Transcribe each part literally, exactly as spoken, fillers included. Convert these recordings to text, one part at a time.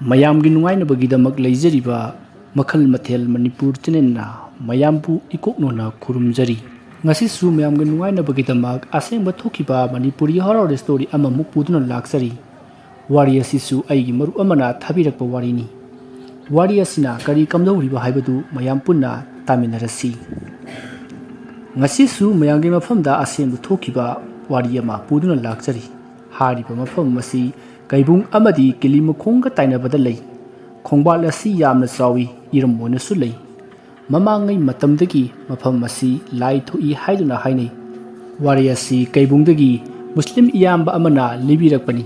ꯃꯌꯥꯝꯒꯤ ꯅꯨꯡꯉꯥꯏꯅꯕꯒꯤꯗꯃꯛ ꯂꯩꯖꯔꯤꯕ ꯃꯈꯜ ꯃꯊꯦꯜ ꯃꯅꯤꯄꯨꯔ ꯆꯦꯅꯦꯜꯅ ꯃꯌꯥꯝꯕꯨ ꯏꯀꯣꯛꯅꯣꯅ ꯈꯨꯔꯨꯝꯖꯔꯤ꯫ ꯉꯁꯤꯁꯨ ꯃꯌꯥꯝꯒꯤ ꯅꯨꯡꯉꯥꯏꯅꯕꯒꯤꯗꯃꯛ ꯑꯁꯦꯡꯕ ꯊꯣꯛꯈꯤꯕ ꯃꯅꯤꯄꯨꯔꯤ ꯍꯣꯔꯣꯔ ꯁ꯭ꯇꯣꯔꯤ ꯑꯃꯃꯨꯛ ꯄꯨꯗꯨꯅ ꯂꯥꯛꯆꯔꯤ꯫ ꯋꯥꯔꯤ ꯑꯁꯤꯁꯨ ꯑꯩꯒꯤ ꯃꯔꯨꯞ ꯑꯃꯅ ꯊꯥꯕꯤꯔꯛꯄ ꯋꯥꯔꯤꯅꯤ꯫ ꯋꯥꯔꯤ ꯑꯁꯤꯅ ꯀꯔꯤ ꯀꯝꯗꯧꯔꯤꯕ ꯍꯥꯏꯕꯗꯨ ꯃꯌꯥꯝ ꯄꯨꯟꯅ ꯇꯥꯃꯤꯟꯅꯔꯁꯤ꯫ ꯉꯁꯤꯁꯨ ꯃꯌꯥꯝꯒꯤ ꯃꯐꯝꯗ ꯑꯁꯦꯡꯕ ꯊꯣꯛꯈꯤꯕ ꯋꯥꯔꯤ ꯑꯃ ꯄꯨꯗꯨꯅ ꯂꯥꯛꯆꯔꯤ꯫ ꯍꯥꯏꯔꯤꯕ ꯃꯐꯝ ꯑꯁꯤ ꯀꯩꯕꯨꯡ ꯑꯃꯗꯤ ꯀꯤꯂꯤ ꯃꯈꯣꯡꯒ ꯇꯥꯏꯅꯕꯗ ꯂꯩ꯫ ꯈꯣꯡꯕꯥꯜ ꯑꯁꯤ ꯌꯥꯝꯅ ꯆꯥꯎꯏ, ꯏꯔꯝ ꯑꯣꯏꯅꯁꯨ ꯂꯩ꯫ ꯃꯃꯥꯡꯉꯩ ꯃꯇꯝꯗꯒꯤ ꯃꯐꯝ ꯑꯁꯤ ꯂꯥꯏ ꯊꯣꯛꯏ ꯍꯥꯏꯗꯨꯅ ꯍꯥꯏꯅꯩ꯫ ꯋꯥꯔꯤ ꯑꯁꯤ ꯀꯩꯕꯨꯡꯗꯒꯤ ꯃꯨꯁꯂꯤꯝ ꯏꯌꯥꯝꯕ ꯑꯃꯅ ꯂꯤꯕꯤꯔꯛꯄꯅꯤ꯫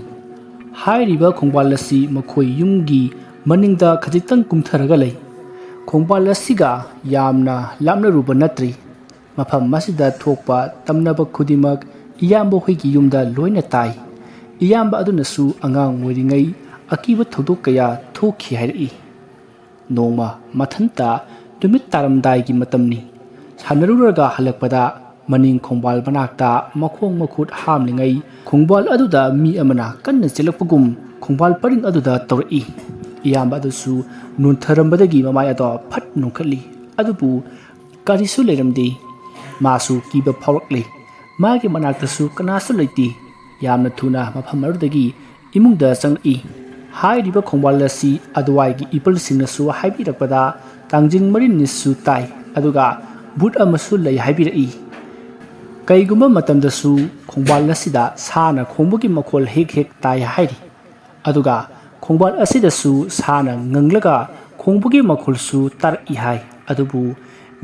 ꯍꯥꯏꯔꯤꯕ ꯈꯣꯡꯕꯥꯜ ꯑꯁꯤ ꯃꯈꯣꯏ ꯌꯨꯝꯒꯤ ꯃꯅꯤꯡꯗ ꯈꯖꯤꯛꯇꯪ ꯀꯨꯝꯊꯔꯒ ꯂꯩ꯫ ꯈꯣꯡꯕꯥꯜ ꯑꯁꯤꯒ ꯌꯥꯝꯅ ꯂꯥꯞꯅꯔꯨꯕ ꯅꯠꯇ꯭ꯔꯤ꯫ ꯃꯐꯝ ꯑꯁꯤꯗ ꯊꯣꯛꯄ ꯇꯝꯅꯕ ꯈꯨꯗꯤꯡꯃꯛ ꯏꯌꯥꯝꯕ ꯍꯣꯏꯒꯤ ꯌꯨꯝꯗ ꯂꯣꯏꯅ ꯇꯥꯏ꯫ ꯏꯌꯥꯝꯕ ꯑꯗꯨꯅꯁꯨ ꯑꯉꯥꯡ ꯑꯣꯏꯔꯤꯉꯩ ꯑꯀꯤꯕ ꯊꯧꯗꯣꯛ ꯀꯌꯥ ꯊꯣꯛꯈꯤ ꯍꯥꯏꯔꯛꯏ꯫ ꯅꯣꯡꯃ ꯃꯊꯟꯇ ꯅꯨꯃꯤꯠ ꯇꯥꯔꯝꯗꯥꯏꯒꯤ ꯃꯇꯝꯅꯤ꯫ ꯁꯥꯟꯅꯔꯨꯔꯒ ꯍꯜꯂꯛꯄꯗ ꯃꯅꯤꯡ ꯈꯣꯡꯕꯥꯜ ꯃꯅꯥꯛꯇ ꯃꯈꯣꯡ ꯃꯈꯨꯠ ꯍꯥꯝꯂꯤꯉꯩ ꯈꯣꯡꯕꯥꯜ ꯑꯗꯨꯗ ꯃꯤ ꯑꯃꯅ ꯀꯟꯅ ꯆꯦꯜꯂꯛꯄꯒꯨꯝ ꯈꯣꯡꯕꯥꯜ ꯄꯔꯤꯡ ꯑꯗꯨꯗ ꯇꯧꯔꯛꯏ꯫ ꯏꯌꯥꯝꯕ ꯑꯗꯨꯁꯨ ꯅꯣꯟꯊꯔꯝꯕꯗꯒꯤ ꯃꯃꯥꯏ ꯑꯗꯣ ꯐꯠ ꯅꯣꯟꯈꯠꯂꯤ꯫ ꯑꯗꯨꯕꯨ ꯀꯔꯤꯁꯨ ꯂꯩꯔꯝꯗꯦ꯫ ꯃꯥꯁꯨ ꯀꯤꯕ ꯐꯥꯎꯔꯛꯂꯦ꯫ ꯃꯥꯒꯤ ꯃꯅꯥꯛꯇꯁꯨ ꯀꯅꯥꯁꯨ ꯂꯩꯇꯦ꯫ ꯌꯥꯝꯅ ꯊꯨꯅ ꯃꯐꯝ ꯑꯗꯨꯗꯒꯤ ꯏꯃꯨꯡꯗ ꯆꯪꯂꯛꯏ꯫ ꯍꯥꯏꯔꯤꯕ ꯈꯣꯡꯕꯥꯜ ꯑꯁꯤ ꯑꯗꯨꯋꯥꯏꯒꯤ ꯏꯄꯜꯁꯤꯡꯅꯁꯨ ꯍꯥꯏꯕꯤꯔꯛꯄꯗ ꯇꯥꯡꯖꯤꯡ ꯃꯔꯤꯟꯅꯤꯁꯨ ꯇꯥꯏ, ꯑꯗꯨꯒ ꯚꯨꯠ ꯑꯃꯁꯨ ꯂꯩ ꯍꯥꯏꯕꯤꯔꯛꯏ꯫ ꯀꯩꯒꯨꯝꯕ ꯃꯇꯝꯗꯁꯨ ꯈꯣꯡꯕꯥꯜ ꯑꯁꯤꯗ ꯁꯥꯅ ꯈꯣꯡꯕꯒꯤ ꯃꯈꯣꯜ ꯍꯦꯛ ꯍꯦꯛ ꯇꯥꯏ ꯍꯥꯏꯔꯤ꯫ ꯑꯗꯨꯒ ꯈꯣꯡꯕꯥꯜ ꯑꯁꯤꯗꯁꯨ ꯁꯥꯅ ꯉꯪꯂꯒ ꯈꯣꯡꯕꯒꯤ ꯃꯈꯣꯜꯁꯨ ꯇꯥꯔꯛꯏ ꯍꯥꯏ꯫ ꯑꯗꯨꯕꯨ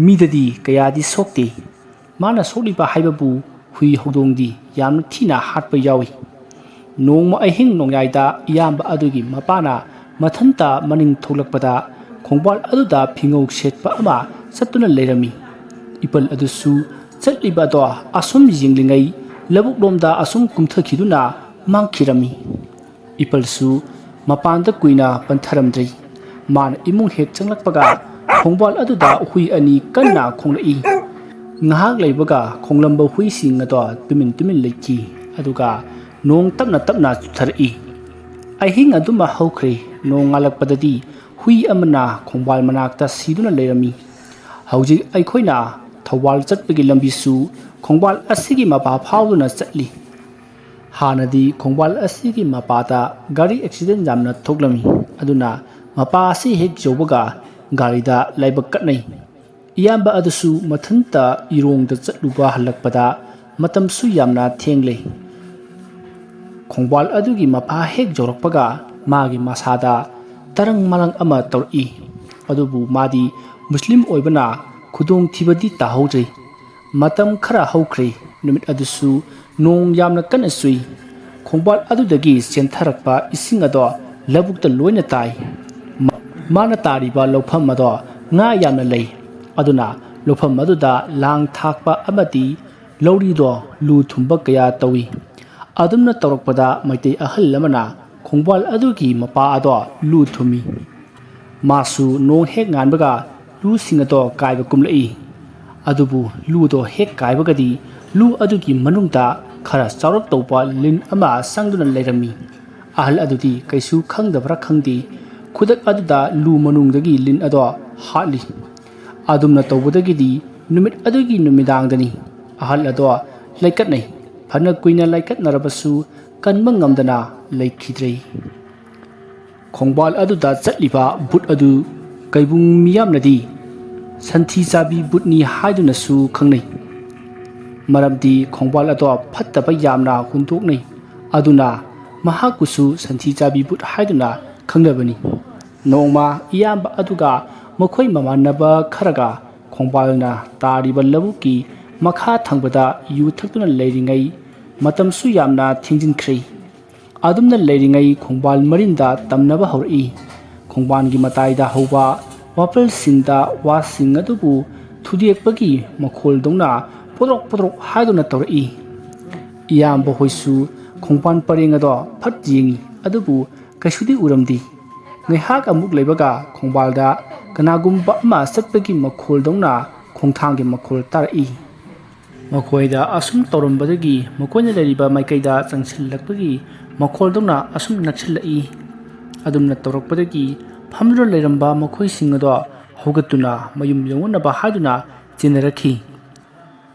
ꯃꯤꯗꯗꯤ ꯀꯌꯥꯗꯤ ꯁꯣꯛꯇꯦ꯫ ꯃꯥꯅ ꯁꯣꯛꯂꯤꯕ ꯍꯥꯏꯕꯕꯨ ꯍꯨꯏ ꯍꯧꯗꯣꯡꯗꯤ ꯌꯥꯝꯅ ꯊꯤꯅ ꯍꯥꯠꯄ ꯌꯥꯎꯏ꯫ ꯅꯣꯡꯃ ꯑꯍꯤꯡ ꯅꯣꯡꯌꯥꯏꯗ ꯏꯌꯥꯝꯕ ꯑꯗꯨꯒꯤ ꯃꯄꯥꯅ ꯃꯊꯟꯇ ꯃꯅꯤꯡ ꯊꯣꯛꯂꯛꯄꯗ ꯈꯣꯡꯕꯥꯜ ꯑꯗꯨꯗ ꯐꯤꯉꯧ ꯁꯦꯠꯄ ꯑꯃ ꯆꯠꯇꯨꯅ ꯂꯩꯔꯝꯃꯤ꯫ ꯏꯄꯜ ꯑꯗꯨꯁꯨ ꯆꯠꯂꯤꯕ ꯑꯗꯣ ꯑꯁꯨꯝ ꯌꯦꯡꯂꯤꯉꯩ ꯂꯧꯕꯨꯛ ꯂꯣꯝꯗ ꯑꯁꯨꯝ ꯀꯨꯝꯊꯈꯤꯗꯨꯅ ꯃꯥꯡꯈꯤꯔꯝꯃꯤ꯫ ꯏꯄꯜꯁꯨ ꯃꯄꯥꯟꯗ ꯀꯨꯏꯅ ꯄꯟꯊꯔꯝꯗ꯭ꯔꯤ꯫ ꯃꯥꯅ ꯏꯃꯨꯡ ꯍꯦꯛ ꯆꯪꯂꯛꯄꯒ ꯈꯣꯡꯕꯥꯜ ꯑꯗꯨꯗ ꯍꯨꯏ ꯑꯅꯤ ꯀꯟꯅ ꯈꯣꯡꯂꯛꯏ꯫ ꯉꯥꯏꯍꯥꯛ ꯂꯩꯕꯒ ꯈꯣꯡꯂꯝꯕ ꯍꯨꯏꯁꯤꯡ ꯑꯗꯣ ꯇꯨꯃꯤꯟ ꯇꯨꯃꯤꯟ ꯂꯩꯈꯤ꯫ ꯑꯗꯨꯒ ꯅꯣꯡ ꯇꯞꯅ ꯇꯞꯅ ꯆꯨꯊꯔꯛꯏ꯫ ꯑꯍꯤꯡ ꯑꯗꯨꯃ ꯍꯧꯈ꯭ꯔꯦ꯫ ꯅꯣꯡꯉꯥꯜꯂꯛꯄꯗꯗꯤ ꯍꯨꯏ ꯑꯃꯅ ꯈꯣꯡꯕꯥꯜ ꯃꯅꯥꯛꯇ ꯁꯤꯗꯨꯅ ꯂꯩꯔꯝꯃꯤ꯫ ꯍꯧꯖꯤꯛ ꯑꯩꯈꯣꯏꯅ ꯊꯧꯕꯥꯜ ꯆꯠꯄꯒꯤ ꯂꯝꯕꯤꯁꯨ ꯈꯣꯡꯕꯥꯜ ꯑꯁꯤꯒꯤ ꯃꯄꯥ ꯐꯥꯎꯗꯨꯅ ꯆꯠꯂꯤ꯫ ꯍꯥꯟꯅꯗꯤ ꯈꯣꯡꯕꯥꯜ ꯑꯁꯤꯒꯤ ꯃꯄꯥꯗ ꯒꯥꯔꯤ ꯑꯦꯛꯁꯤꯗꯦꯟ ꯌꯥꯝꯅ ꯊꯣꯛꯂꯝꯃꯤ, ꯑꯗꯨꯅ ꯃꯄꯥ ꯑꯁꯤ ꯍꯦꯛ ꯌꯧꯕꯒ ꯒꯥꯔꯤꯗ ꯂꯥꯏꯕꯛ ꯀꯠꯅꯩ꯫ ꯏꯌꯥꯝꯕ ꯑꯗꯨꯁꯨ ꯃꯊꯟꯇ ꯏꯔꯣꯡꯗ ꯆꯠꯂꯨꯕ ꯍꯜꯂꯛꯄꯗ ꯃꯇꯝꯁꯨ ꯌꯥꯝꯅ ꯊꯦꯡꯂꯦ꯫ ꯈꯣꯡꯕꯥꯜ ꯑꯗꯨꯒꯤ ꯃꯄꯥ ꯍꯦꯛ ꯌꯧꯔꯛꯄꯒ ꯃꯥꯒꯤ ꯃꯁꯥꯗ ꯇꯔꯪ ꯃꯔꯪ ꯑꯃ ꯇꯧꯔꯛꯏ꯫ ꯑꯗꯨꯕꯨ ꯃꯥꯗꯤ ꯃꯨꯁꯂꯤꯝ ꯑꯣꯏꯕꯅ ꯈꯨꯗꯣꯡꯊꯤꯕꯗꯤ ꯇꯥꯍꯧꯗ꯭ꯔꯦ꯫ ꯃꯇꯝ ꯈꯔ ꯍꯧꯈ꯭ꯔꯦ꯫ ꯅꯨꯃꯤꯠ ꯑꯗꯨꯁꯨ ꯅꯣꯡ ꯌꯥꯝꯅ ꯀꯟꯅ ꯆꯨꯏ꯫ ꯈꯣꯡꯕꯥꯜ ꯑꯗꯨꯗꯒꯤ ꯆꯦꯟꯊꯔꯛꯄ ꯏꯁꯤꯡ ꯑꯗꯣ ꯂꯧꯕꯨꯛꯇ ꯂꯣꯏꯅ ꯇꯥꯏ꯫ ꯃꯥ-, ꯃꯥꯅ ꯇꯥꯔꯤꯕ ꯂꯧꯐꯝ ꯑꯗꯣ ꯉꯥ ꯌꯥꯝꯅ ꯂꯩ꯫ ꯑꯗꯨꯅ ꯂꯧꯐꯝ ꯑꯗꯨꯗ ꯂꯥꯡ ꯊꯥꯛꯄ ꯑꯃꯗꯤ ꯂꯧꯔꯤꯗꯣ ꯂꯨ ꯊꯨꯝꯕ ꯀꯌꯥ ꯇꯧꯏ꯫ ꯑꯗꯨꯝꯅ ꯇꯧꯔꯛꯄꯗ ꯃꯩꯇꯩ ꯑꯍꯜ ꯑꯃꯅ ꯈꯣꯡꯕꯥꯜ ꯑꯗꯨꯒꯤ ꯃꯄꯥ ꯑꯗꯣ ꯂꯨ ꯊꯨꯝꯃꯤ꯫ ꯃꯥꯁꯨ ꯅꯣꯡ ꯍꯦꯛ ꯉꯥꯟꯕꯒ ꯂꯨꯁꯤꯡ ꯑꯗꯣ ꯀꯥꯏꯕ ꯀꯨꯝꯂꯛꯏ꯫ ꯑꯗꯨꯕꯨ ꯂꯨꯗꯣ ꯍꯦꯛ ꯀꯥꯏꯕꯒꯗꯤ ꯂꯨ ꯑꯗꯨꯒꯤ ꯃꯅꯨꯡꯗ ꯈꯔ ꯆꯥꯎꯔꯞ ꯇꯧꯕ ꯂꯤꯟ ꯑꯃ ꯆꯪꯗꯨꯅ ꯂꯩꯔꯝꯃꯤ꯫ ꯑꯍꯜ ꯑꯗꯨꯗꯤ ꯀꯩꯁꯨ ꯈꯪꯗꯕ꯭ꯔꯥ ꯈꯪꯗꯦ, ꯈꯨꯗꯛ ꯑꯗꯨꯗ ꯂꯨ ꯃꯅꯨꯡꯗꯒꯤ ꯂꯤꯟ ꯑꯗꯣ ꯍꯥꯠꯂꯤ꯫ ꯑꯗꯨꯝꯅ ꯇꯧꯕꯗꯒꯤꯗꯤ ꯅꯨꯃꯤꯠ ꯑꯗꯨꯒꯤ ꯅꯨꯃꯤꯗꯥꯡꯗꯅꯤ ꯑꯍꯜ ꯑꯗꯣ ꯂꯩꯀꯠꯅꯩ꯫ ꯐꯅ ꯀꯨꯏꯅ ꯂꯩꯀꯠꯅꯔꯕꯁꯨ ꯀꯟꯕ ꯉꯝꯗꯅ ꯂꯩꯈꯤꯗ꯭ꯔꯦ꯫ ꯈꯣꯡꯕꯥꯜ ꯑꯗꯨꯗ ꯆꯠꯂꯤꯕ ꯚꯨꯠ ꯑꯗꯨ ꯀꯩꯕꯨꯡ ꯃꯤꯌꯥꯝꯅꯗꯤ ꯁꯟꯊꯤ ꯆꯥꯕꯤ ꯚꯨꯠꯅꯤ ꯍꯥꯏꯗꯨꯅꯁꯨ ꯈꯪꯅꯩ꯫ ꯃꯔꯝꯗꯤ ꯈꯣꯡꯕꯥꯜ ꯑꯗꯣ ꯐꯠꯇꯕ ꯌꯥꯝꯅ ꯍꯨꯟꯗꯣꯛꯅꯩ꯫ ꯑꯗꯨꯅ ꯃꯍꯥꯛꯄꯨꯁꯨ ꯁꯟꯊꯤ ꯆꯥꯕꯤ ꯚꯨꯠ ꯍꯥꯏꯗꯨꯅ ꯈꯪꯅꯕꯅꯤ꯫ ꯅꯣꯡꯃ ꯏꯌꯥꯝꯕ ꯑꯗꯨꯒ ꯃꯈꯣꯏ ꯃꯃꯥꯟꯅꯕ ꯈꯔꯒ ꯈꯣꯡꯕꯥꯜꯅ ꯇꯥꯔꯤꯕ ꯂꯧꯕꯨꯛꯀꯤ ꯃꯈꯥ ꯊꯪꯕꯗ ꯌꯨ ꯊꯛꯇꯨꯅ ꯂꯩꯔꯤꯉꯩ ꯃꯇꯝꯁꯨ ꯌꯥꯝꯅ ꯊꯦꯡꯖꯤꯟꯈ꯭ꯔꯦ꯫ ꯑꯗꯨꯝꯅ ꯂꯩꯔꯤꯉꯩ ꯈꯣꯡꯕꯥꯜ ꯃꯔꯤꯟꯗ ꯇꯝꯅꯕ ꯍꯧꯔꯛꯏ꯫ ꯈꯣꯡꯕꯥꯜꯒꯤ ꯃꯇꯥꯏꯗ ꯍꯧꯕ ꯋꯥꯄꯜꯁꯤꯡꯗ ꯋꯥꯁꯤꯡ ꯑꯗꯨꯕꯨ ꯊꯨꯗꯦꯛꯄꯒꯤ ꯃꯈꯣꯜꯗꯧꯅ ꯄꯣꯗ꯭ꯔꯣꯛ ꯄꯣꯗ꯭ꯔꯣꯛ ꯍꯥꯏꯗꯨꯅ ꯇꯧꯔꯛꯏ꯫ ꯏꯌꯥꯝꯕ ꯍꯣꯏꯁꯨ ꯈꯣꯡꯕꯥꯜ ꯄꯔꯦꯡ ꯑꯗꯣ ꯐꯠ ꯌꯦꯡꯉꯤ, ꯑꯗꯨꯕꯨ ꯀꯩꯁꯨꯗꯤ ꯎꯔꯝꯗꯦ꯫ ꯉꯥꯏꯍꯥꯛ ꯑꯃꯨꯛ ꯂꯩꯕꯒ ꯈꯣꯡꯕꯥꯜꯗ ꯀꯅꯥꯒꯨꯝꯕ ꯑꯃ ꯆꯠꯄꯒꯤ ꯃꯈꯣꯜꯗꯧꯅ ꯈꯣꯡꯊꯥꯡꯒꯤ ꯃꯈꯣꯜ ꯇꯥꯔꯛꯏ꯫ ꯃꯈꯣꯏꯗ ꯑꯁꯨꯝ ꯇꯧꯔꯝꯕꯗꯒꯤ ꯃꯈꯣꯏꯅ ꯂꯩꯔꯤꯕ ꯃꯥꯏꯀꯩꯗ ꯆꯪꯁꯤꯜꯂꯛꯄꯒꯤ ꯃꯈꯣꯜꯗꯧꯅ ꯑꯁꯨꯝ ꯅꯛꯁꯤꯜꯂꯛꯏ꯫ ꯑꯗꯨꯝꯅ ꯇꯧꯔꯛꯄꯗꯒꯤ ꯐꯝꯗꯨꯅ ꯂꯩꯔꯝꯕ ꯃꯈꯣꯏꯁꯤꯡ ꯑꯗꯣ ꯍꯧꯒꯠꯇꯨꯅ ꯃꯌꯨꯝ ꯌꯧꯅꯅꯕ ꯍꯥꯏꯗꯨꯅ ꯆꯦꯟꯅꯔꯛꯈꯤ꯫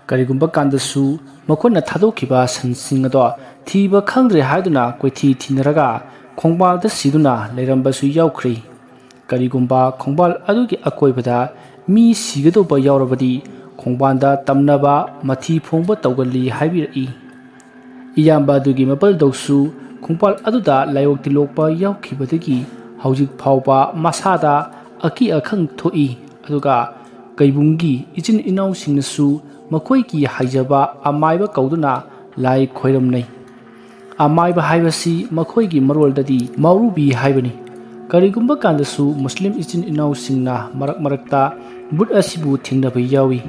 ꯀꯔꯤꯒꯨꯝꯕ ꯀꯥꯟꯗꯁꯨ ꯃꯈꯣꯏꯅ ꯊꯥꯗꯣꯛꯈꯤꯕ ꯁꯟꯁꯤꯡ ꯑꯗꯣ ꯊꯤꯕ ꯈꯪꯗ꯭ꯔꯦ ꯍꯥꯏꯗꯨꯅ ꯀꯣꯏꯊꯤ ꯊꯤꯅꯔꯒ ꯈꯣꯡꯕꯥꯜꯗ ꯁꯤꯗꯨꯅ ꯂꯩꯔꯝꯕꯁꯨ ꯌꯥꯎꯈ꯭ꯔꯦ꯫ ꯀꯔꯤꯒꯨꯝꯕ ꯈꯣꯡꯕꯥꯜ ꯑꯗꯨꯒꯤ ꯑꯀꯣꯏꯕꯗ ꯃꯤ ꯁꯤꯒꯗꯧꯕ ꯌꯥꯎꯔꯕꯗꯤ ꯈꯣꯡꯕꯥꯜꯗ ꯇꯝꯅꯕ ꯃꯊꯤ ꯐꯣꯡꯕ ꯇꯧꯒꯜꯂꯤ ꯍꯥꯏꯕꯤꯔꯛꯏ꯫ ꯏꯌꯥꯝꯕ ꯑꯗꯨꯒꯤ ꯃꯄꯜꯗꯧꯁꯨ ꯈꯣꯡꯕꯥꯜ ꯑꯗꯨꯗ ꯂꯥꯏꯑꯣꯡ ꯇꯤꯜꯂꯣꯛꯄ ꯌꯥꯎꯈꯤꯕꯗꯒꯤ ꯍꯧꯖꯤꯛ ꯐꯥꯎꯕ ꯃꯁꯥꯗ ꯑꯀꯤ ꯑꯈꯪ ꯊꯣꯛꯏ꯫ ꯑꯗꯨꯒ ꯀꯩꯕꯨꯡꯒꯤ ꯏꯆꯤꯟ ꯏꯅꯥꯎꯁꯤꯡꯅꯁꯨ ꯃꯈꯣꯏꯒꯤ ꯍꯩꯖꯕ ꯑꯃꯥꯏꯕ ꯀꯧꯗꯨꯅ ꯂꯥꯏ ꯈꯣꯏꯔꯝꯅꯩ꯫ ꯑꯃꯥꯏꯕ ꯍꯥꯏꯕꯁꯤ ꯃꯈꯣꯏꯒꯤ ꯃꯔꯣꯜꯗꯗꯤ ꯃꯧꯔꯨꯕꯤ ꯍꯥꯏꯕꯅꯤ꯫ ꯀꯔꯤꯒꯨꯝꯕ ꯀꯥꯟꯗꯁꯨ ꯃꯨꯁꯂꯤꯝ ꯏꯆꯤꯟ ꯏꯅꯥꯎꯁꯤꯡꯅ ꯃꯔꯛ ꯃꯔꯛꯇ ꯕꯨꯠ ꯑꯁꯤꯕꯨ ꯊꯦꯡꯅꯕ ꯌꯥꯎꯏ꯫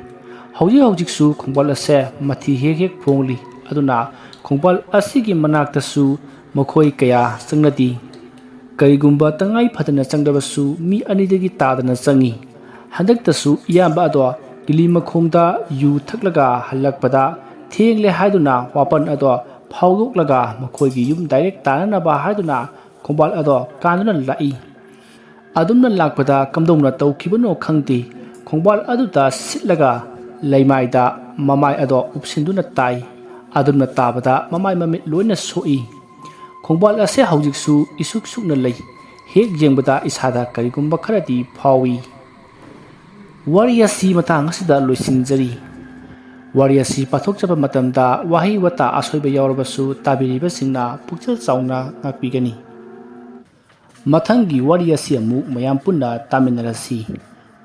ꯍꯧꯖꯤꯛ ꯍꯧꯖꯤꯛꯁꯨ ꯈꯣꯡꯕꯥꯜ ꯑꯁꯦ ꯃꯊꯤ ꯍꯦꯛ ꯍꯦꯛ ꯐꯣꯡꯂꯤ꯫ ꯑꯗꯨꯅ ꯈꯣꯡꯕꯥꯜ ꯑꯁꯤꯒꯤ ꯃꯅꯥꯛꯇꯁꯨ ꯃꯈꯣꯏ ꯀꯌꯥ ꯆꯪꯅꯗꯦ꯫ ꯀꯔꯤꯒꯨꯝꯕ ꯇꯉꯥꯏ ꯐꯗꯅ ꯆꯪꯂꯕꯁꯨ ꯃꯤ ꯑꯅꯤꯗꯒꯤ ꯇꯥꯗꯅ ꯆꯪꯏ꯫ ꯍꯟꯗꯛꯇꯁꯨ ꯏꯌꯥꯝꯕ ꯑꯗꯣ ꯀꯤꯂꯤ ꯃꯈꯣꯡꯗ ꯌꯨ ꯊꯛꯂꯒ ꯍꯜꯂꯛꯄꯗ ꯊꯦꯡꯂꯦ ꯍꯥꯏꯗꯨꯅ ꯋꯥꯄꯟ ꯑꯗꯣ ꯐꯥꯎꯗꯣꯛꯂꯒ ꯃꯈꯣꯏꯒꯤ ꯌꯨꯝ ꯗꯥꯏꯔꯦꯛ ꯇꯥꯅꯅꯕ ꯍꯥꯏꯗꯨꯅ ꯈꯣꯡꯕꯥꯜ ꯑꯗꯣ ꯀꯥꯟꯗꯨꯅ ꯂꯥꯛꯏ꯫ ꯑꯗꯨꯝꯅ ꯂꯥꯛꯄꯗ ꯀꯝꯗꯧꯅ ꯇꯧꯈꯤꯕꯅꯣ ꯈꯪꯗꯦ, ꯈꯣꯡꯕꯥꯜ ꯑꯗꯨꯗ ꯁꯤꯠꯂꯒ ꯂꯩꯃꯥꯏꯗ ꯃꯃꯥꯏ ꯑꯗꯣ ꯎꯞꯁꯤꯟꯗꯨꯅ ꯇꯥꯏ꯫ ꯑꯗꯨꯝꯅ ꯇꯥꯕꯗ ꯃꯃꯥꯏ ꯃꯃꯤꯠ ꯂꯣꯏꯅ ꯁꯣꯛꯏ꯫ ꯈꯣꯡꯕꯥꯜ ꯑꯁꯦ ꯍꯧꯖꯤꯛꯁꯨ ꯏꯁꯨꯛ ꯁꯨꯛꯅ ꯂꯩ꯫ ꯍꯦꯛ ꯌꯦꯡꯕꯗ ꯏꯁꯥꯗ ꯀꯔꯤꯒꯨꯝꯕ ꯈꯔꯗꯤ ꯐꯥꯎꯏ꯫ ꯋꯥꯔꯤ ꯑꯁꯤ ꯃꯇꯥꯡ ꯑꯁꯤꯗ ꯂꯣꯏꯁꯤꯟꯖꯔꯤ꯫ ꯋꯥꯔꯤ ꯑꯁꯤ ꯄꯥꯊꯣꯛꯆꯕ ꯃꯇꯝꯗ ꯋꯥꯍꯩ ꯋꯥꯇꯥ ꯑꯁꯣꯏꯕ ꯌꯥꯎꯔꯕꯁꯨ ꯇꯥꯕꯤꯔꯤꯕꯁꯤꯡꯅ ꯄꯨꯛꯆꯦꯜ ꯆꯥꯎꯅ ꯉꯥꯛꯄꯤꯒꯅꯤ꯫ ꯃꯊꯪꯒꯤ ꯋꯥꯔꯤ ꯑꯁꯤ ꯑꯃꯨꯛ ꯃꯌꯥꯝ ꯄꯨꯟꯅ ꯇꯥꯃꯤꯟꯅꯔꯁꯤ꯫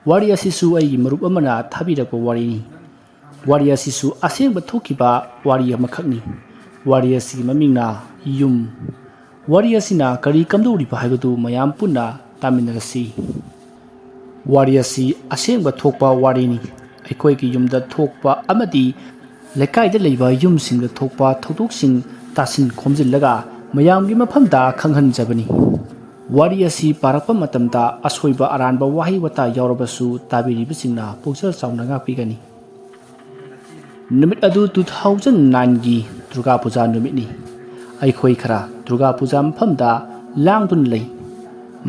ꯋꯥꯔꯤ ꯑꯁꯤꯁꯨ ꯑꯩꯒꯤ ꯃꯔꯨꯞ ꯑꯃꯅ ꯊꯥꯕꯤꯔꯛꯄ ꯋꯥꯔꯤꯅꯤ꯫ ꯋꯥꯔꯤ ꯑꯁꯤꯁꯨ ꯑꯁꯦꯡꯕ ꯊꯣꯛꯈꯤꯕ ꯋꯥꯔꯤ ꯑꯃꯈꯛꯅꯤ꯫ ꯋꯥꯔꯤ ꯑꯁꯤꯒꯤ ꯃꯃꯤꯡꯅ ꯌꯨꯝ꯫ ꯋꯥꯔꯤ ꯑꯁꯤꯅ ꯀꯔꯤ ꯀꯝꯗꯧꯔꯤꯕ ꯍꯥꯏꯕꯗꯨ ꯃꯌꯥꯝ ꯄꯨꯟꯅ ꯇꯥꯃꯤꯟꯅꯔꯁꯤ꯫ ꯋꯥꯔꯤ ꯑꯁꯤ ꯑꯁꯦꯡꯕ ꯊꯣꯛꯄ ꯋꯥꯔꯤꯅꯤ꯫ ꯑꯩꯈꯣꯏꯒꯤ ꯌꯨꯝꯗ ꯊꯣꯛꯄ ꯑꯃꯗꯤ ꯂꯩꯀꯥꯏꯗ ꯂꯩꯕ ꯌꯨꯝꯁꯤꯡꯗ ꯊꯣꯛꯄ ꯊꯧꯗꯣꯛꯁꯤꯡ ꯇꯥꯁꯤꯟ ꯈꯣꯝꯖꯤꯜꯂꯒ ꯃꯌꯥꯝꯒꯤ ꯃꯐꯝꯗ ꯈꯪꯍꯟꯖꯕꯅꯤ꯫ ꯋꯥꯔꯤ ꯑꯁꯤ ꯄꯥꯔꯛꯄ ꯃꯇꯝꯗ ꯑꯁꯣꯏꯕ ꯑꯔꯥꯟꯕ ꯋꯥꯍꯩ ꯋꯥꯇꯥ ꯌꯥꯎꯔꯕꯁꯨ ꯇꯥꯕꯤꯔꯤꯕꯁꯤꯡꯅ ꯄꯨꯛꯆꯦꯜ ꯆꯥꯎꯅ ꯉꯥꯛꯄꯤꯒꯅꯤ꯫ ꯅꯨꯃꯤꯠ ꯑꯗꯨ ꯇꯨ ꯊꯥꯎꯖꯟ ꯅꯥꯏꯟꯒꯤ ꯗꯨꯔꯒꯥ ꯄꯨꯖꯥ ꯅꯨꯃꯤꯠꯅꯤ꯫ ꯑꯩꯈꯣꯏ ꯈꯔ ꯗꯨꯔꯒꯥ ꯄꯨꯖꯥ ꯃꯐꯝꯗ ꯂꯥꯡꯗꯨꯅ ꯂꯩ꯫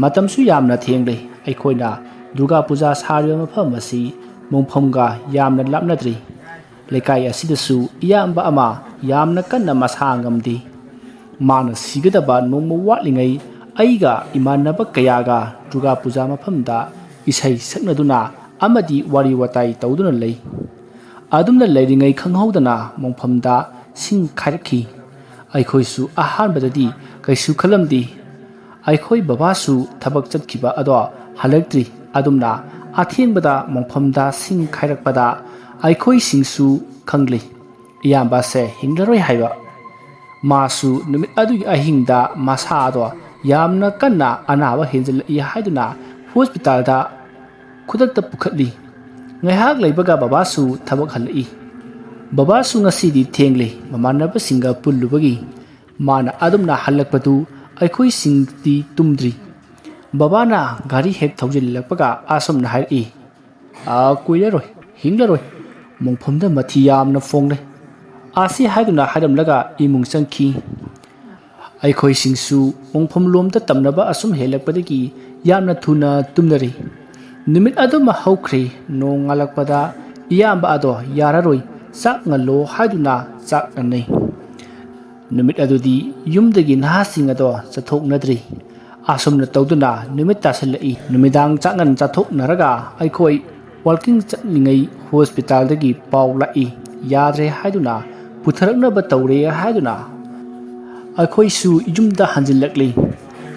ꯃꯇꯝꯁꯨ ꯌꯥꯝꯅ ꯊꯦꯡꯂꯦ꯫ ꯑꯩꯈꯣꯏꯅ ꯗꯨꯔꯒꯥ ꯄꯨꯖꯥ ꯁꯥꯔꯤꯕ ꯃꯐꯝ ꯑꯁꯤ ꯃꯣꯡꯐꯝꯒ ꯌꯥꯝꯅ ꯂꯥꯞꯅꯗ꯭ꯔꯤ꯫ ꯂꯩꯀꯥꯏ ꯑꯁꯤꯗꯁꯨ ꯏꯌꯥꯝꯕ ꯑꯃ ꯌꯥꯝꯅ ꯀꯟꯅ ꯃꯁꯥ ꯉꯝꯗꯦ꯫ ꯃꯥꯅ ꯁꯤꯒꯗꯕ ꯅꯣꯡꯃ ꯋꯥꯠꯂꯤꯉꯩ ꯑꯩꯒ ꯏꯃꯥꯟꯅꯕ ꯀꯌꯥꯒ ꯗꯨꯔꯒꯥ ꯄꯨꯖꯥ ꯃꯐꯝꯗ ꯏꯁꯩ ꯁꯛꯅꯗꯨꯅ ꯑꯃꯗꯤ ꯋꯥꯔꯤ ꯋꯥꯇꯥꯏ ꯇꯧꯗꯨꯅ ꯂꯩ꯫ ꯑꯗꯨꯝꯅ ꯂꯩꯔꯤꯉꯩ ꯈꯪꯍꯧꯗꯅ ꯃꯣꯡꯐꯝꯗ ꯁꯤꯡ ꯈꯥꯏꯔꯛꯈꯤ꯫ ꯑꯩꯈꯣꯏꯁꯨ ꯑꯍꯥꯟꯕꯗꯗꯤ ꯀꯩꯁꯨ ꯈꯜꯂꯝꯗꯦ꯫ ꯑꯩꯈꯣꯏ ꯕꯕꯥꯁꯨ ꯊꯕꯛ ꯆꯠꯈꯤꯕ ꯑꯗꯣ ꯍꯜꯂꯛꯇ꯭ꯔꯤ꯫ ꯑꯗꯨꯝꯅ ꯑꯊꯦꯡꯕꯗ ꯃꯣꯡꯐꯝꯗ ꯁꯤꯡ ꯈꯥꯏꯔꯛꯄꯗ ꯑꯩꯈꯣꯏꯁꯤꯡꯁꯨ ꯈꯪꯂꯤ, ꯏꯌꯥꯝꯕꯁꯦ ꯍꯤꯡꯂꯔꯣꯏ ꯍꯥꯏꯕ꯫ ꯃꯥꯁꯨ ꯅꯨꯃꯤꯠ ꯑꯗꯨꯒꯤ ꯑꯍꯤꯡꯗ ꯃꯁꯥ ꯑꯗꯣ ꯌꯥꯝꯅ ꯀꯟꯅ ꯑꯅꯥꯕ ꯍꯦꯟꯖꯜꯂꯛꯏ ꯍꯥꯏꯗꯨꯅ ꯍꯣꯁꯄꯤꯇꯥꯜꯗ ꯈꯨꯗꯛꯇ ꯄꯨꯈꯠꯂꯤ꯫ ꯉꯥꯏꯍꯥꯛ ꯂꯩꯕꯒ ꯕꯕꯥꯁꯨ ꯊꯕꯛ ꯍꯜꯂꯛꯏ꯫ ꯕꯕꯥꯁꯨ ꯉꯁꯤꯗꯤ ꯊꯦꯡꯂꯦ, ꯃꯃꯥꯟꯅꯕꯁꯤꯡꯒ ꯄꯨꯜꯂꯨꯕꯒꯤ꯫ ꯃꯥꯅ ꯑꯗꯨꯝꯅ ꯍꯜꯂꯛꯄꯗꯨ ꯑꯩꯈꯣꯏꯁꯤꯡꯗꯤ ꯇꯨꯝꯗ꯭ꯔꯤ꯫ ꯕꯕꯥꯅ ꯒꯥꯔꯤ ꯍꯦꯛ ꯊꯧꯖꯤꯜꯂꯛꯄꯒ ꯑꯁꯨꯝꯅ ꯍꯥꯏꯔꯛꯏ, "ꯑꯥ, ꯀꯨꯏꯔꯔꯣꯏ, ꯍꯤꯡꯂꯔꯣꯏ꯫ ꯃꯣꯡꯐꯝꯗ ꯃꯊꯤ ꯌꯥꯝꯅ ꯐꯣꯡꯂꯦ"꯫ ꯑꯁꯤ ꯍꯥꯏꯗꯨꯅ ꯍꯥꯏꯔꯝꯂꯒ ꯏꯃꯨꯡ ꯆꯪꯈꯤ꯫ ꯑꯩꯈꯣꯏꯁꯤꯡꯁꯨ ꯃꯣꯡꯐꯝ ꯂꯣꯝꯗ ꯇꯝꯅꯕ ꯑꯁꯨꯝ ꯍꯦꯜꯂꯛꯄꯗꯒꯤ ꯌꯥꯝꯅ ꯊꯨꯅ ꯇꯨꯝꯅꯔꯤ꯫ ꯅꯨꯃꯤꯠ ꯑꯗꯨꯃ ꯍꯧꯈ꯭ꯔꯦ꯫ ꯅꯣꯡꯉꯥꯜꯂꯛꯄꯗ ꯏꯌꯥꯝꯕ ꯑꯗꯣ ꯌꯥꯔꯔꯣꯏ, ꯆꯥꯛ ꯉꯜꯂꯣ ꯍꯥꯏꯗꯨꯅ ꯆꯥꯛ ꯉꯟꯅꯩ꯫ ꯅꯨꯃꯤꯠ ꯑꯗꯨꯗꯤ ꯌꯨꯝꯗꯒꯤ ꯅꯍꯥꯁꯤꯡ ꯑꯗꯣ ꯆꯠꯊꯣꯛꯅꯗ꯭ꯔꯤ꯫ ꯑꯁꯨꯝꯅ ꯇꯧꯗꯨꯅ ꯅꯨꯃꯤꯠ ꯇꯥꯁꯤꯜꯂꯛꯏ꯫ ꯅꯨꯃꯤꯗꯥꯡ ꯆꯥꯛꯉꯟ ꯆꯥꯊꯣꯛꯅꯔꯒ ꯑꯩꯈꯣꯏ ꯋꯥꯜꯀꯤꯡ ꯆꯠꯂꯤꯉꯩ ꯍꯣꯁꯄꯤꯇꯥꯜꯗꯒꯤ ꯄꯥꯎ ꯂꯥꯛꯏ, ꯌꯥꯗ꯭ꯔꯦ ꯍꯥꯏꯗꯨꯅ, ꯄꯨꯊꯔꯛꯅꯕ ꯇꯧꯔꯦ ꯍꯥꯏꯗꯨꯅ꯫ ꯑꯩꯈꯣꯏꯁꯨ ꯌꯨꯝꯗ ꯍꯟꯖꯤꯜꯂꯛꯂꯤ꯫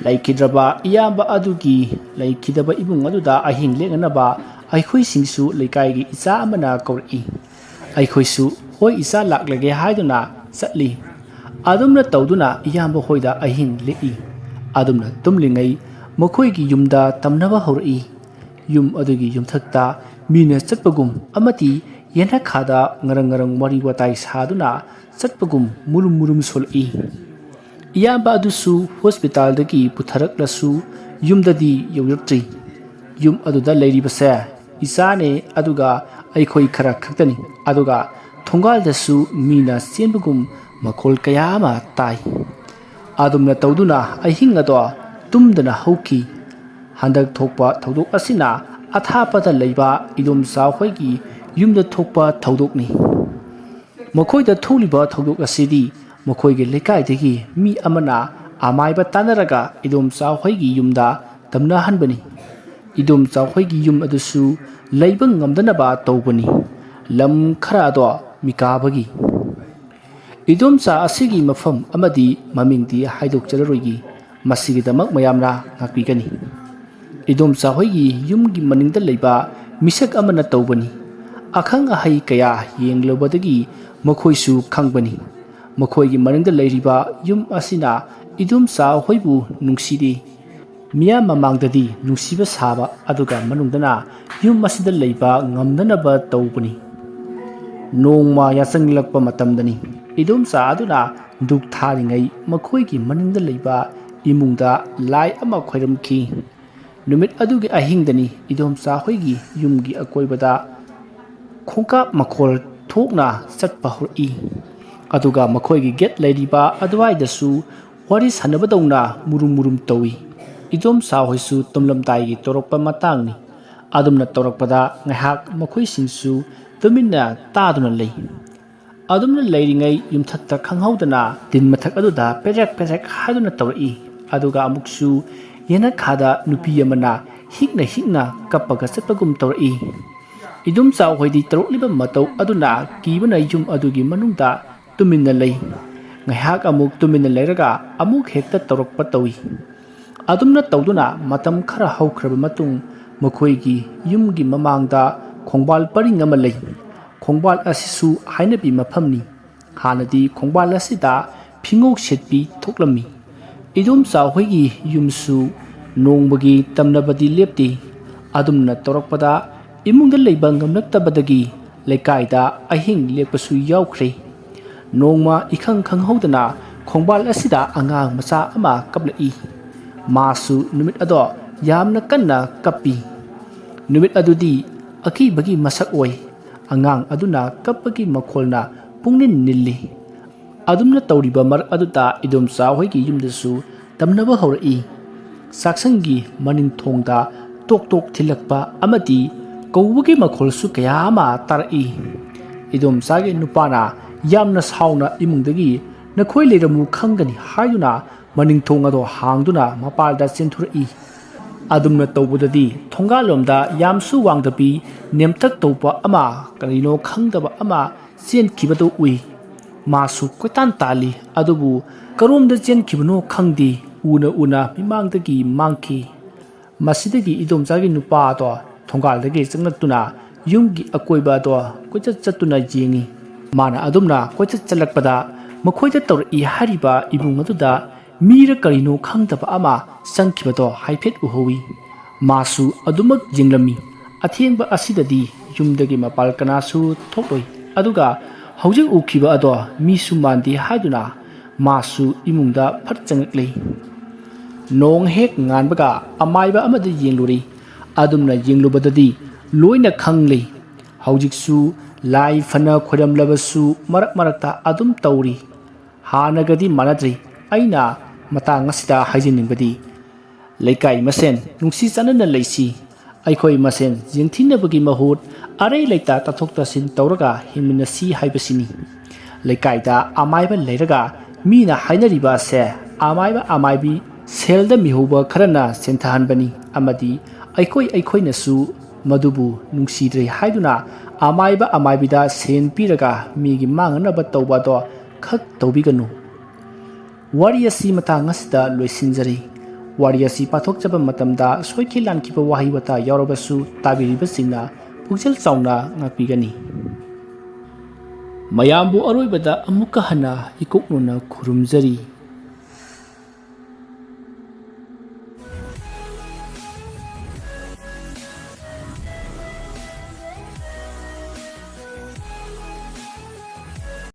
ꯂꯩꯈꯤꯗ꯭ꯔꯕ ꯏꯌꯥꯝꯕ ꯑꯗꯨꯒꯤ, ꯂꯩꯈꯤꯗꯕ ꯏꯃꯨꯡ ꯑꯗꯨꯗ ꯑꯍꯤꯡ ꯂꯦꯛꯅꯅꯕ ꯑꯩꯈꯣꯏꯁꯤꯡꯁꯨ ꯂꯩꯀꯥꯏꯒꯤ ꯏꯆꯥ ꯑꯃꯅ ꯀꯧꯔꯛꯏ꯫ ꯑꯩꯈꯣꯏꯁꯨ "ꯍꯣꯏ ꯏꯆꯥ, ꯂꯥꯛꯂꯒꯦ" ꯍꯥꯏꯗꯨꯅ ꯆꯠꯂꯤ꯫ ꯑꯗꯨꯝꯅ ꯇꯧꯗꯨꯅ ꯏꯌꯥꯝꯕ ꯍꯣꯏꯗ ꯑꯍꯤꯡ ꯂꯦꯛꯏ꯫ ꯑꯗꯨꯝꯅ ꯇꯨꯝꯂꯤꯉꯩ ꯃꯈꯣꯏꯒꯤ ꯌꯨꯝꯗ ꯇꯝꯅꯕ ꯍꯧꯔꯛꯏ꯫ ꯌꯨꯝ ꯑꯗꯨꯒꯤ ꯌꯨꯝꯊꯛꯇ ꯃꯤꯅ ꯆꯠꯄꯒꯨꯝ ꯑꯃꯗꯤ ꯌꯦꯅꯈꯥꯗ ꯉꯔꯪ ꯉꯔꯪ ꯋꯥꯔꯤ ꯋꯥꯇꯥꯏ ꯁꯥꯗꯨꯅ ꯆꯠꯄꯒꯨꯝ ꯃꯨꯔꯨꯝ ꯃꯨꯔꯨꯝ ꯁꯣꯜꯂꯛꯏ꯫ ꯏꯌꯥꯝꯕ ꯑꯗꯨꯁꯨ ꯍꯣꯁꯄꯤꯇꯥꯜꯗꯒꯤ ꯄꯨꯊꯔꯛꯂꯁꯨ ꯌꯨꯝꯗꯗꯤ ꯌꯧꯔꯛꯇ꯭ꯔꯤ꯫ ꯌꯨꯝ ꯑꯗꯨꯗ ꯂꯩꯔꯤꯕꯁꯦ ꯏꯆꯥꯅꯦ, ꯑꯗꯨꯒ ꯑꯩꯈꯣꯏ ꯈꯔ ꯈꯛꯇꯅꯤ꯫ ꯑꯗꯨꯒ ꯊꯣꯡꯒꯥꯜꯗꯁꯨ ꯃꯤꯅ ꯆꯦꯟꯕꯒꯨꯝ ꯃꯈꯣꯜ ꯀꯌꯥ ꯑꯃ ꯇꯥꯏ꯫ ꯑꯗꯨꯝꯅ ꯇꯧꯗꯨꯅ ꯑꯍꯤꯡ ꯑꯗꯣ ꯇꯨꯝꯗꯅ ꯍꯧꯈꯤ꯫ ꯍꯟꯗꯛ ꯊꯣꯛꯄ ꯊꯧꯗꯣꯛ ꯑꯁꯤꯅ ꯑꯊꯥꯞꯄꯗ ꯂꯩꯕ ꯏꯗꯣꯝꯆꯥ ꯍꯣꯏꯒꯤ ꯌꯨꯝꯗ ꯊꯣꯛꯄ ꯊꯧꯗꯣꯛꯅꯤ꯫ ꯃꯈꯣꯏꯗ ꯊꯣꯛꯂꯤꯕ ꯊꯧꯗꯣꯛ ꯑꯁꯤꯗꯤ ꯃꯈꯣꯏꯒꯤ ꯂꯩꯀꯥꯏꯗꯒꯤ ꯃꯤ ꯑꯃꯅ ꯑꯃꯥꯏꯕ ꯇꯥꯟꯅꯔꯒ ꯏꯗꯣꯝꯆꯥ ꯍꯣꯏꯒꯤ ꯌꯨꯝꯗ ꯇꯝꯅꯍꯟꯕꯅꯤ꯫ ꯏꯗꯣꯝꯆꯥ ꯍꯣꯏꯒꯤ ꯌꯨꯝ ꯑꯗꯨꯁꯨ ꯂꯩꯕ ꯉꯝꯗꯅꯕ ꯇꯧꯕꯅꯤ꯫ ꯂꯝ ꯈꯔ ꯑꯗꯣ ꯃꯤꯀꯥꯕꯒꯤ꯫ ꯏꯗꯣꯝꯆꯥ ꯑꯁꯤꯒꯤ ꯃꯐꯝ ꯑꯃꯗꯤ ꯃꯃꯤꯡꯗꯤ ꯍꯥꯏꯗꯣꯛꯆꯔꯔꯣꯏꯒꯦ꯫ ꯃꯁꯤꯒꯤꯗꯃꯛ ꯃꯌꯥꯝꯅ ꯉꯥꯛꯄꯤꯒꯅꯤ꯫ ꯏꯗꯣꯝꯆꯥ ꯍꯣꯏꯒꯤ ꯌꯨꯝꯒꯤ ꯃꯅꯤꯡꯗ ꯂꯩꯕ ꯃꯤꯁꯛ ꯑꯃꯅ ꯇꯧꯕꯅꯤ꯫ ꯑꯈꯪ ꯑꯍꯩ ꯀꯌꯥ ꯌꯦꯡꯂꯨꯕꯗꯒꯤ ꯃꯈꯣꯏꯁꯨ ꯈꯪꯕꯅꯤ꯫ ꯃꯈꯣꯏꯒꯤ ꯃꯅꯤꯡꯗ ꯂꯩꯔꯤꯕ ꯌꯨꯝ ꯑꯁꯤꯅ ꯏꯗꯣꯝꯆꯥ ꯍꯣꯏꯕꯨ ꯅꯨꯡꯁꯤꯗꯦ꯫ ꯃꯤꯌꯥꯝ ꯃꯃꯥꯡꯗꯗꯤ ꯅꯨꯡꯁꯤꯕ ꯁꯥꯕ, ꯑꯗꯨꯒ ꯃꯅꯨꯡꯗꯅ ꯌꯨꯝ ꯑꯁꯤꯗ ꯂꯩꯕ ꯉꯝꯅꯅꯕ ꯇꯧꯕꯅꯤ꯫ ꯅꯣꯡꯃ ꯌꯥꯆꯪꯂꯛꯄ ꯃꯇꯝꯗꯅꯤ꯫ ꯏꯗꯣꯝꯆꯥ ꯑꯗꯨꯅ ꯙꯨꯞ ꯊꯥꯔꯤꯉꯩ ꯃꯈꯣꯏꯒꯤ ꯃꯅꯤꯡꯗ ꯂꯩꯕ ꯏꯃꯨꯡꯗ ꯂꯥꯏ ꯑꯃ ꯈꯣꯏꯔꯝꯈꯤ꯫ ꯅꯨꯃꯤꯠ ꯑꯗꯨꯒꯤ ꯑꯍꯤꯡꯗꯅꯤ ꯏꯗꯣꯝꯆꯥ ꯍꯣꯏꯒꯤ ꯌꯨꯝꯒꯤ ꯑꯀꯣꯏꯕꯗ ꯈꯣꯡꯀꯥꯞ ꯃꯈꯣꯜ ꯊꯣꯛꯅ ꯆꯠꯄ ꯍꯧꯔꯛꯏ꯫ ꯑꯗꯨꯒ ꯃꯈꯣꯏꯒꯤ ꯒꯦꯠ ꯂꯩꯔꯤꯕ ꯑꯗꯨꯋꯥꯏꯗꯁꯨ ꯋꯥꯔꯤ ꯁꯥꯟꯅꯕꯗꯧꯅ ꯃꯨꯔꯨꯝ ꯃꯨꯔꯨꯝ ꯇꯧꯏ꯫ ꯏꯗꯣꯝꯆꯥ ꯍꯣꯏꯁꯨ ꯇꯨꯝꯂꯝꯗꯥꯏꯒꯤ ꯇꯧꯔꯛꯄ ꯃꯇꯥꯡꯅꯤ꯫ ꯑꯗꯨꯝꯅ ꯇꯧꯔꯛꯄꯗ ꯉꯥꯏꯍꯥꯛ ꯃꯈꯣꯏꯁꯤꯡꯁꯨ ꯇꯨꯃꯤꯟꯅ ꯇꯥꯗꯨꯅ ꯂꯩ꯫ ꯑꯗꯨꯝꯅ ꯂꯩꯔꯤꯉꯩ ꯌꯨꯝꯊꯛꯇ ꯈꯪꯍꯧꯗꯅ ꯇꯤꯟ ꯃꯊꯛ ꯑꯗꯨꯗ ꯄꯦꯔꯦꯛ ꯄꯦꯔꯦꯛ ꯍꯥꯏꯗꯨꯅ ꯇꯧꯔꯛꯏ꯫ ꯑꯗꯨꯒ ꯑꯃꯨꯛꯁꯨ ꯌꯦꯅꯈꯥꯗ ꯅꯨꯄꯤ ꯑꯃꯅ ꯍꯤꯛꯅ ꯍꯤꯛꯅ ꯀꯞꯄꯒ ꯆꯠꯄꯒꯨꯝ ꯇꯧꯔꯛꯏ꯫ ꯏꯗꯣꯝꯆꯥ ꯍꯣꯏꯗꯤ ꯇꯧꯔꯛꯂꯤꯕ ꯃꯇꯧ ꯑꯗꯨꯅ ꯀꯤꯕꯅ ꯌꯨꯝ ꯑꯗꯨꯒꯤ ꯃꯅꯨꯡꯗ ꯇꯨꯃꯤꯟꯅ ꯂꯩ꯫ ꯉꯥꯏꯍꯥꯛ ꯑꯃꯨꯛ ꯇꯨꯃꯤꯟꯅ ꯂꯩꯔꯒ ꯑꯃꯨꯛ ꯍꯦꯛꯇ ꯇꯧꯔꯛꯄ ꯇꯧꯏ꯫ ꯑꯗꯨꯝꯅ ꯇꯧꯗꯨꯅ ꯃꯇꯝ ꯈꯔ ꯍꯧꯈ꯭ꯔꯕ ꯃꯇꯨꯡ ꯃꯈꯣꯏꯒꯤ ꯌꯨꯝꯒꯤ ꯃꯃꯥꯡꯗ ꯈꯣꯡꯕꯥꯜ ꯄꯔꯤꯡ ꯑꯃ ꯂꯩ꯫ ꯈꯣꯡꯕꯥꯜ ꯑꯁꯤꯁꯨ ꯍꯥꯏꯅꯕꯤ ꯃꯐꯝꯅꯤ꯫ ꯍꯥꯟꯅꯗꯤ ꯈꯣꯡꯕꯥꯜ ꯑꯁꯤꯗ ꯐꯤꯉꯧ ꯁꯦꯠꯄꯤ ꯊꯣꯛꯂꯝꯃꯤ꯫ ꯏꯗꯣꯝꯆꯥ ꯍꯣꯏꯒꯤ ꯌꯨꯝꯁꯨ ꯅꯣꯡꯃꯒꯤ ꯇꯝꯅꯕꯗꯤ ꯂꯦꯞꯇꯦ꯫ ꯑꯗꯨꯝꯅ ꯇꯧꯔꯛꯄꯗ ꯏꯃꯨꯡꯗ ꯂꯩꯕ ꯉꯝꯂꯛꯇꯕꯗꯒꯤ ꯂꯩꯀꯥꯏꯗ ꯑꯍꯤꯡ ꯂꯦꯛꯄꯁꯨ ꯌꯥꯎꯈ꯭ꯔꯦ꯫ ꯅꯣꯡꯃ ꯏꯈꯪ ꯈꯪꯍꯧꯗꯅ ꯈꯣꯡꯕꯥꯜ ꯑꯁꯤꯗ ꯑꯉꯥꯡ ꯃꯆꯥ ꯑꯃ ꯀꯞꯂꯛꯏ꯫ ꯃꯥꯁꯨ ꯅꯨꯃꯤꯠ ꯑꯗꯣ ꯌꯥꯝꯅ ꯀꯟꯅ ꯀꯞꯄꯤ꯫ ꯅꯨꯃꯤꯠ ꯑꯗꯨꯗꯤ ꯑꯀꯤꯕꯒꯤ ꯃꯁꯛ ꯑꯣꯏ꯫ ꯑꯉꯥꯡ ꯑꯗꯨꯅ ꯀꯞꯄꯒꯤ ꯃꯈꯣꯜꯅ ꯄꯨꯡꯅꯤꯟ ꯅꯤꯜꯂꯤ꯫ ꯑꯗꯨꯝꯅ ꯇꯧꯔꯤꯕ ꯃꯔꯛ ꯑꯗꯨꯗ ꯏꯗꯣꯝꯆꯥ ꯍꯣꯏꯒꯤ ꯌꯨꯝꯗꯁꯨ ꯇꯝꯅꯕ ꯍꯧꯔꯛꯏ꯫ ꯆꯥꯛꯁꯪꯒꯤ ꯃꯅꯤꯡ ꯊꯣꯡꯗ ꯇꯣꯛ ꯇꯣꯛ ꯊꯤꯜꯂꯛꯄ ꯑꯃꯗꯤ ꯀꯧꯕꯒꯤ ꯃꯈꯣꯜꯁꯨ ꯀꯌꯥ ꯑꯃ ꯇꯥꯔꯛꯏ꯫ ꯏꯗꯣꯝꯆꯥꯒꯤ ꯅꯨꯄꯥꯅ ꯌꯥꯝꯅ ꯁꯥꯎꯅ ꯏꯃꯨꯡꯗꯒꯤ "ꯅꯈꯣꯏ ꯂꯩꯔꯝꯃꯨ ꯈꯪꯒꯅꯤ" ꯍꯥꯏꯗꯨꯅ ꯃꯅꯤꯡ ꯊꯣꯡ ꯑꯗꯣ ꯍꯥꯡꯗꯨꯅ ꯃꯄꯥꯜꯗ ꯆꯦꯟꯊꯣꯔꯛꯏ꯫ ꯑꯗꯨꯝꯅ ꯇꯧꯕꯗꯗꯤ ꯊꯣꯡꯒꯥꯜꯂꯣꯝꯗ ꯌꯥꯝꯁꯨ ꯋꯥꯡꯗꯕꯤ ꯅꯦꯝꯇꯛ ꯇꯧꯕ ꯑꯃ, ꯀꯔꯤꯅꯣ ꯈꯪꯗꯕ ꯑꯃ ꯆꯦꯟꯈꯤꯕꯗꯨ ꯎꯏ꯫ ꯃꯥꯁꯨ ꯀꯣꯏꯇꯥꯟ ꯇꯥꯜꯂꯤ, ꯑꯗꯨꯕꯨ ꯀꯔꯣꯝꯗ ꯆꯦꯟꯈꯤꯕꯅꯣ ꯈꯪꯗꯦ, ꯎꯅ ꯎꯅ ꯃꯤꯃꯥꯡꯗꯒꯤ ꯃꯥꯡꯈꯤ꯫ ꯃꯁꯤꯗꯒꯤ ꯏꯗꯣꯝꯆꯥꯒꯤ ꯅꯨꯄꯥ ꯑꯗꯣ ꯊꯣꯡꯒꯥꯜꯗꯒꯤ ꯆꯪꯂꯛꯇꯨꯅ ꯌꯨꯝꯒꯤ ꯑꯀꯣꯏꯕ ꯑꯗꯣ ꯀꯣꯏꯆꯠ ꯆꯠꯇꯨꯅ ꯌꯦꯡꯉꯤ꯫ ꯃꯥꯅ ꯑꯗꯨꯝꯅ ꯀꯣꯏꯆꯠ ꯆꯠꯂꯛꯄꯗ ꯃꯈꯣꯏꯗ ꯇꯧꯔꯛꯏ ꯍꯥꯏꯔꯤꯕ ꯏꯃꯨꯡ ꯑꯗꯨꯗ ꯃꯤꯔ ꯀꯔꯤꯅꯣ ꯈꯪꯗꯕ ꯑꯃ ꯆꯪꯈꯤꯕꯗꯣ ꯍꯥꯏꯐꯦꯠ ꯎꯍꯧꯏ꯫ ꯃꯥꯁꯨ ꯑꯗꯨꯃꯛ ꯌꯦꯡꯂꯝꯃꯤ꯫ ꯑꯊꯦꯡꯕ ꯑꯁꯤꯗꯗꯤ ꯌꯨꯝꯗꯒꯤ ꯃꯄꯥꯜ ꯀꯅꯥꯁꯨ ꯊꯣꯛꯂꯣꯏ꯫ ꯑꯗꯨꯒ ꯍꯧꯖꯤꯛ ꯎꯈꯤꯕ ꯑꯗꯣ ꯃꯤꯁꯨ ꯃꯥꯟꯗꯦ ꯍꯥꯏꯗꯨꯅ ꯃꯥꯁꯨ ꯏꯃꯨꯡꯗ ꯐꯠ ꯆꯪꯂꯛꯂꯦ꯫ ꯅꯣꯡ ꯍꯦꯛ ꯉꯥꯟꯕꯒ ꯑꯃꯥꯏꯕ ꯑꯃꯗ ꯌꯦꯡꯂꯨꯔꯦ꯫ ꯑꯗꯨꯝꯅ ꯌꯦꯡꯂꯨꯕꯗꯗꯤ ꯂꯣꯏꯅ ꯈꯪꯂꯦ꯫ ꯍꯧꯖꯤꯛꯁꯨ ꯂꯥꯏ ꯐꯅ ꯈꯣꯏꯔꯝꯂꯕꯁꯨ ꯃꯔꯛ ꯃꯔꯛꯇ ꯑꯗꯨꯝ ꯇꯧꯔꯤ꯫ ꯍꯥꯟꯅꯒꯗꯤ ꯃꯥꯟꯅꯗ꯭ꯔꯤ꯫ ꯑꯩꯅ ꯃꯇꯥꯡ ꯑꯁꯤꯗ ꯍꯥꯏꯖꯅꯤꯡꯕꯗꯤ, ꯂꯩꯀꯥꯏ ꯃꯁꯦꯟ ꯅꯨꯡꯁꯤ ꯆꯥꯟꯅꯅ ꯂꯩꯁꯤ꯫ ꯑꯩꯈꯣꯏ ꯃꯁꯦꯟ ꯌꯦꯡꯊꯤꯅꯕꯒꯤ ꯃꯍꯨꯠ ꯑꯔꯩ ꯂꯩꯇ ꯇꯥꯊꯣꯛ ꯇꯥꯁꯤꯟ ꯇꯧꯔꯒ ꯍꯤꯡꯃꯤꯟꯅꯁꯤ ꯍꯥꯏꯕꯁꯤꯅꯤ꯫ ꯂꯩꯀꯥꯏꯗ ꯑꯃꯥꯏꯕ ꯂꯩꯔꯒ ꯃꯤꯅ ꯍꯥꯏꯅꯔꯤꯕ ꯑꯁꯦ ꯑꯃꯥꯏꯕ ꯑꯃꯥꯏꯕꯤ ꯁꯦꯜꯗ ꯃꯤꯍꯧꯕ ꯈꯔꯅ ꯁꯦꯟꯊꯍꯟꯕꯅꯤ ꯑꯃꯗꯤ ꯑꯩꯈꯣꯏ ꯑꯩꯈꯣꯏꯅꯁꯨ ꯃꯗꯨꯕꯨ ꯅꯨꯡꯁꯤꯗ꯭ꯔꯦ ꯍꯥꯏꯗꯨꯅ ꯑꯃꯥꯏꯕ ꯑꯃꯥꯏꯕꯤꯗ ꯁꯦꯟ ꯄꯤꯔꯒ ꯃꯤꯒꯤ ꯃꯥꯡꯅꯅꯕ ꯇꯧꯕ ꯑꯗꯣ ꯈꯛ ꯇꯧꯕꯤꯒꯅꯨ꯫ ꯋꯥꯔꯤ ꯑꯁꯤ ꯃꯇꯥꯡ ꯑꯁꯤꯗ ꯂꯣꯏꯁꯤꯟꯖꯔꯤ꯫ ꯋꯥꯔꯤ ꯑꯁꯤ ꯄꯥꯊꯣꯛꯆꯕ ꯃꯇꯝꯗ ꯁꯣꯏꯈꯤ ꯂꯥꯟꯈꯤꯕ ꯋꯥꯍꯩ ꯋꯥꯇꯥ ꯌꯥꯎꯔꯕꯁꯨ ꯇꯥꯕꯤꯔꯤꯕꯁꯤꯡꯅ ꯄꯨꯛꯆꯦꯜ ꯆꯥꯎꯅ ꯉꯥꯛꯄꯤꯒꯅꯤ꯫ ꯃꯌꯥꯝꯕꯨ ꯑꯔꯣꯏꯕꯗ ꯑꯃꯨꯛꯀ ꯍꯟꯅ ꯏꯀꯣꯛꯅꯅ ꯈꯨꯔꯨꯝꯖꯔꯤ꯫